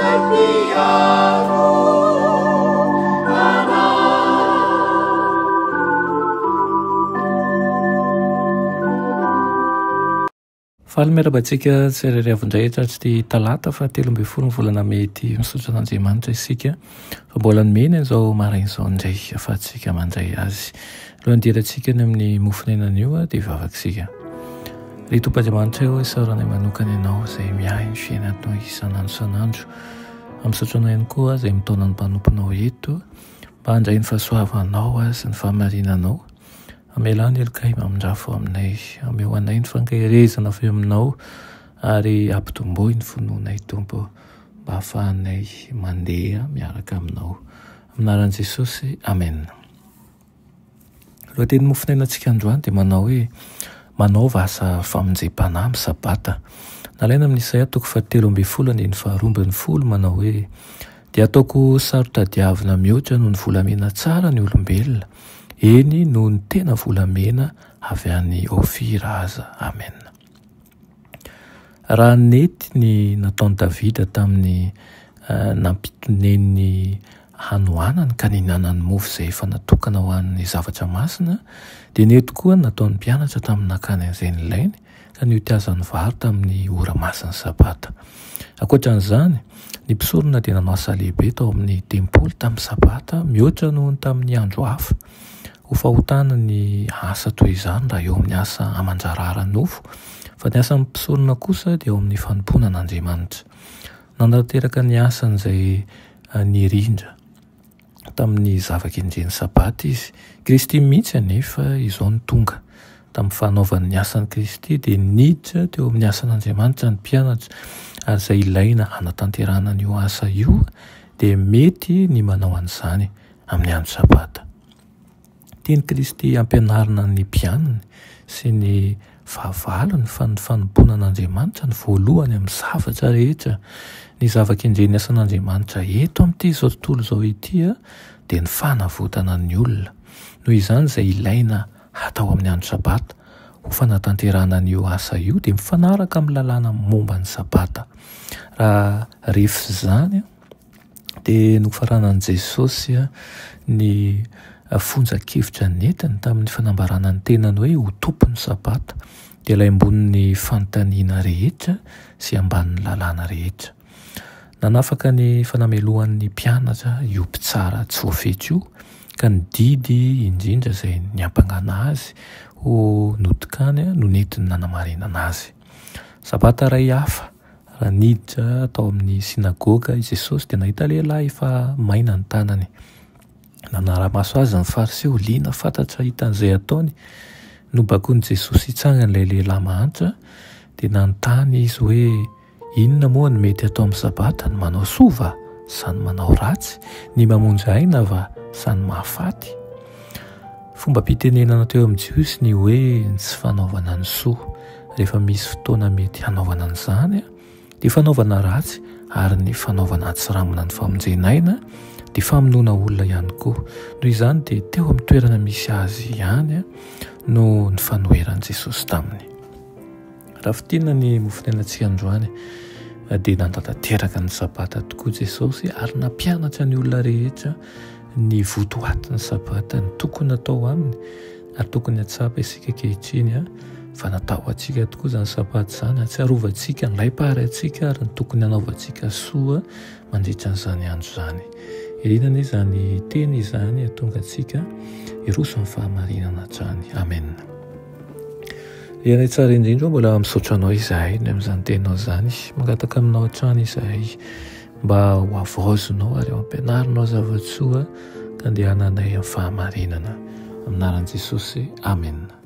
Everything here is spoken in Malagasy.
izay mpiaro anay. Faly miarahaba antsika tsirairay avy indray hatratr'ity talata faha 13 ny volana mey ity. Misaotra an'Andriamanitra isika fa mbola nomeny an'izao maraina izao indray ahafahantsika mandray azy. Alohan'ny hidirantsika any amin'ny mofon'aina anio dia hivavaka isika. Ry Tompo Andriamanitra ô, isaoranay manokana Ianao izay miahy ny fiainanay isan'andro isan'andro. Misaotra anao ihany koa izay mitaona ny mpanomponao eto mba handray ny fahasoavanao sy ny fahamarinanao. Amelà ny helokay mamindrafo aminay, ameo anay ny fankaherezana avy aminao ary ampitomboy ny finoanay Tompo mba hahafahanay mandeha miaraka aminao. Amin'ny anaran'i Jesosy, Amen. Lohatenin'ny mofonainantsika androany dia manao hoe Manaova asa famonjem-panahy amin'ny Sabata. Nalaina amin'ny Isaia toko fahatelo ambin'ny folo andininy faharoa ambin'ny folo manao hoe Dia ataoko saro-tadiavina mihoatra noho ny volamena tsara ny olombelona, eny noho ny tena volamena avy any Ofira aza. Amen. Raha nety ny nataon'i Davida tamin'ny nampitoneny hanoanany ka nihinanany mofo izay efa natokana ho an'ny zavatra masina, dia nety koa ny nataon'ny mpianatra tamin'ny nakany an'izay nilainy ka niotiazany vary tamin'ny ora masin'ny Sabata. Ankoatra an'izany, ny mpisorona dia nanao asa lehibe tao amin'ny tempoly tamin'ny Sabata mihoatra noho ny tamin'ny andro hafa. Ho fahotana ny asa toy izany raha eo amin'ny asa aman-draharaha ara-nofo, fa ny asan'ny mpisorona kosa dia eo amin'ny fanompoana an'Andriamanitra. Nanatanteraka ny asany izay nirindra tamin'ny zava-kendren'ny Sabata izy. Kristy mihitsy anefa izao no tonga. Tamin'ny fanaovany ny asan'i Kristy dia niditra teo amin'ny asan'Andriamanitra ny mpianatra, ary izay ilaina hanatanterahana an'io asa io dia mety ny manao an'izany amin'ny andro Sabata. Tian'i Kristy hampianarina ny mpianany sy ny fahavalony fa ny fanompoana an'Andriamanitra no voalohany amin'ny zavatra rehetra. Ny zava-kendren'ny asan'Andriamanitra eto amin'ity izao tontolo izao ity dia ny fanavotana ny olona. Noho izany izay ilaina hatao amin'ny andro Sabata ho fanatanterahana an'io asa io dia mifanaraka amin'ny lalàna momba ny Sabata. Raha refy izany, dia nofaranan'i Jesosy ny fonjan-kevitra nentiny tamin'ny fanambarana ny tenany hoe ho Tompon'ny Sabata, dia ilay ambonin'ny fanontaniana rehetra sy ambanin'ny lalàna rehetra. Nanafaka ny fanamelohan'ny mpianatra io mpitsara tsy voafetra io, ka ny didy indrindra izay niampangana azy ho nodikany no nentiny nanamarinana azy. Sabata iray hafa Raha niditra tao amin'ny synagoga i Jesosy dia nahita lehilahy efa maina ny tanany. Nanara-maso azy ny Fariseo, liana fatratra hita an'izay ataony. Nobakoin'i Jesosy hitsangana ilay lehilahy mahantra, dia nanontany izy hoe, Inona moa no mety hatao amin'ny Sabata, ny manao soa va sa ny manao ratsy, ny mamonjy aina va sa ny mahafaty? Fombam-pitenenana teo amin'ny Jiosy ny hoe ny tsy fanaovana ny soa. Rehefa misy fotoana mety hanaovana an'izany dia fanaovana ratsy ary ny fanaovana atsirambina ny famonjena aina dia famonoana olona ihany koa. Noho izany dia teo amin'ny toerana misy azy ihany no nifanoheran'i Jesosy taminy. Raha fintinina ny mofonainantsika androany dia nantantanteraka ny Sabata tokoa Jesosy ary nampianatra ny olona rehetra ny votoatin'ny Sabata, ny tokony hatao aminy ary tokony hatsapa isika ankehitriny fa natao ho antsika tokoa izany Sabata izany, hatsiarovantsika ny laim-pary antsika ary ny tokony hanaovantsika soa mandritra an'izany andro izany. Irina anie izany teny izany hahatonga antsika hiroso amin'ny fahamarinana hatrany. Amen. Ry Ray tsara indrindra, mbola misaotra anao izahay ny amin'izany teninao izany. Mangataka aminao hatrany izahay mba ho havaozinao ary ho ampianarinao zava-tsoa ka andehananay amin'ny fahamarinana. Amin'ny anaran'i Jesosy, Amena.